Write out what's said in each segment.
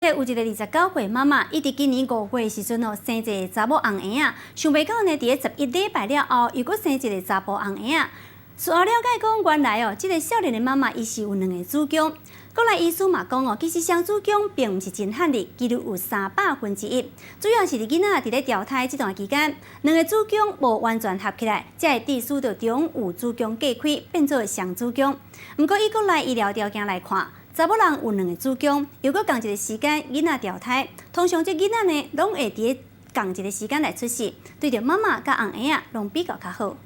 有一个29歲媽媽，伊佇今年5月時陣哦，生一个查某紅嬰仔，想袂到呢，佇咧11禮拜了後，又閣生一个查埔紅嬰仔。事後了解講，原來哦，這个少年的媽媽伊是有兩個子宮。國內醫師嘛講哦，其實雙子宮並毋是真罕的，幾率有1/300。主要是佇囡仔佇咧調胎這段期間，兩个子宮無完全合起來，才會致使著中有子宮隔開，變做雙子宮。毋過以國內醫療條件來看，查某人有兩个子宮，又閣仝一个時間囡仔調胎，通常這囡仔呢，攏會佇咧仝一个時間來出世，對著媽媽佮紅嬰仔攏比較較好。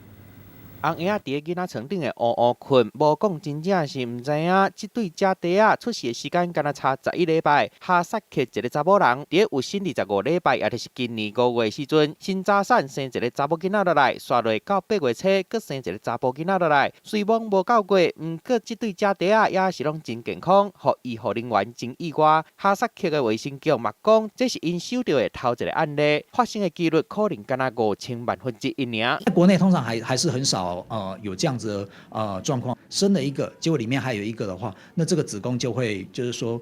紅嬰仔佇咧囡仔床頂的烏烏睏，無講真正是毋知影，這對姐弟仔出世的時間敢若差11禮拜。哈薩克一个查某人佇咧有身25禮拜，也就是今年5月時陣，先早產生一个查某囡仔落來，煞落到8月初，閣生一个查埔囡仔落來。雖罔無夠月，毋過這對姐弟仔也是攏真健康，予醫護人員真意外。哈薩克的衛生局嘛講，這是𪜶收著的頭一个案例，發生的幾率可能敢若1/5000萬爾。國內通常還是很少。有這樣子狀況，生了一個，結果裡面還有一個的話，那這個子宮就會就是說，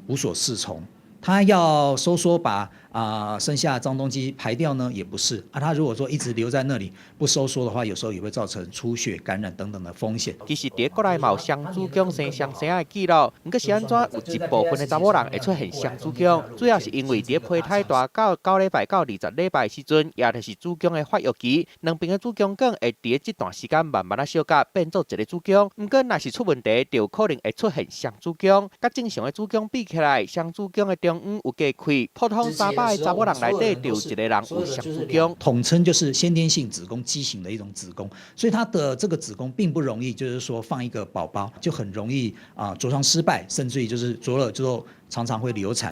無所適從。它要收縮把啊剩下髒東西排掉呢，也不是啊。它如果說一直留在那裡不收縮的話，有時候也會造成出血、感染等等的風險。其實佇國內嘛有雙子宮生雙生仔的記錄，毋過是按怎有一部分的查某人會出現雙子宮，主要是因為佇胚胎大到9禮拜到20禮拜時陣，也就是子宮的發育期，兩邊的子宮管會佇咧這段時間慢慢仔相佮變做一个子宮。毋過若是出問題，就有可能會出現雙子宮。佮正常的子宮比起來，雙子宮的中央有隔開，普通300个查某人內底就有一个人有雙子宮。統稱就是先天性子宮畸形的一種子宮，所以它的這個子宮並不容易，就是說放一個寶寶就很容易啊著床失敗，甚至於就是著了之後常常會流產。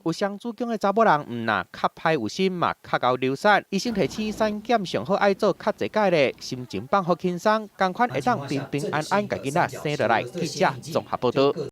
有雙子宮的查某人，毋若較歹有身嘛，較𠢕流產。醫生提醒產檢上好愛做較濟擺咧，心情放予輕鬆，仝款會當平平安安共囡仔生落來。記者綜合報導。